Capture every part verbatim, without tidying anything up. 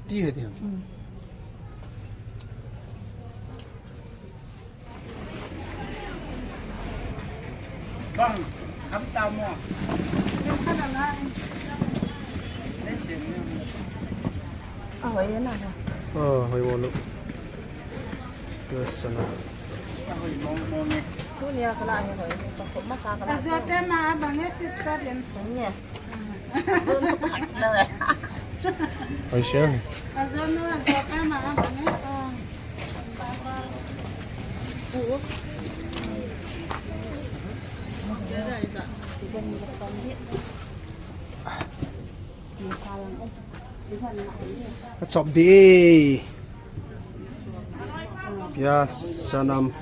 Ti hai ti ham? Hmm. Bang, kham ta mo. Ahoi na. Ah, hoi mo lo. Yes, sana. Ahoi mo mo ni. Tunia kala ahoi. Masa kala. Azote ma abang e six seven. Ni. Asia. Achop di. Pias, chanam.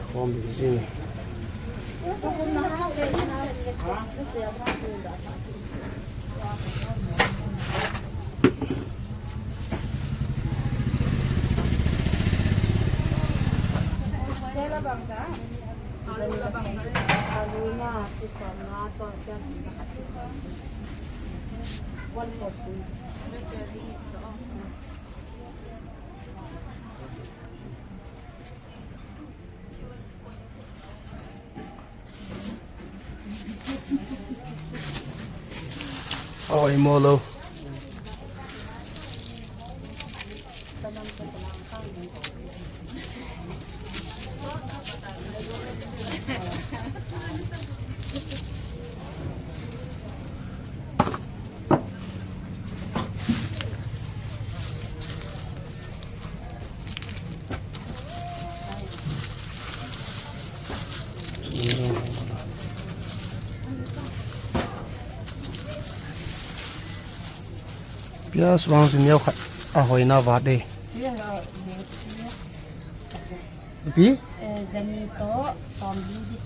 Khom di jing. Alu na, chi som na, chon siam, chi som. One forty. Oi, mo lo. Pias vang chu neo khat ahoi na vat e. Pi? Eh, zani to som li di.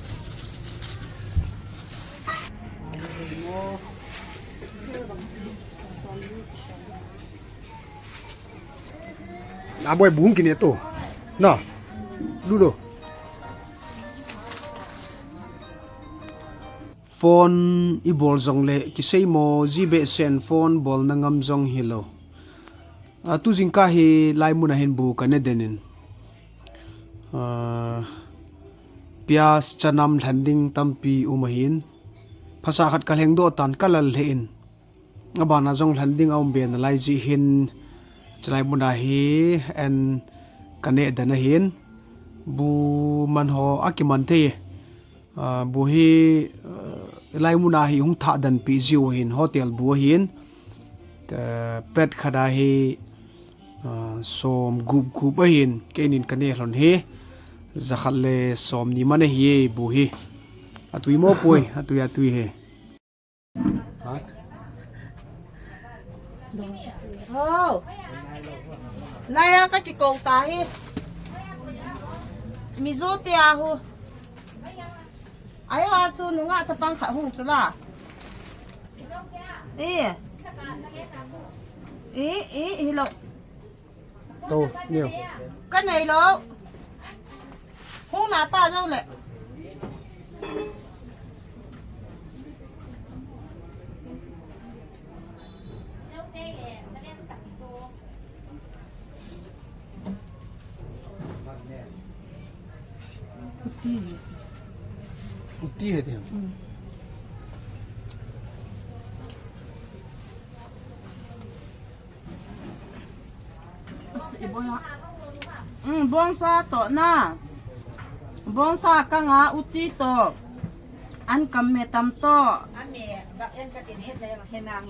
Na boi bung kine to. Na. Ludo. Phone i bol jong le kisei mo ji be sen phone bol na ngam jong hi lo. A, tu jingkah hi lai mun a hin bu ka ne den in. A, pias chanam lhan ding tampi um ahin. Phasa khat ka lheng doh tan ka lal lheh in. Abana jong lhan ding a um be nalai jeh hin, chulai mun a hi en ka ne den ahin, bu man ho a kiman thei. A, bu hi, a, lai mun a hi hung thah den pi jiu ahin, hotel bu ahin, a, plate khat a hi, a, som gup gup ahin, keinin ka ne lhon hi, jakhat le som ni man ahi bu hi. Atui mo poi, atui, atui hi. Ho. Naya ka kikou ta hi. Mizo te ahu. Ai ha chu nunga chapang khat hung chu la. E. E, e, hello. To, neo. Ka nei lou. Hung na ta jong le. Uti hai ti ham? Asi, ibola. Hmm, bongsa to na. Bongsa ka nga uti to. An kam me tam to. Ame, bak en ka tin het na yang henang.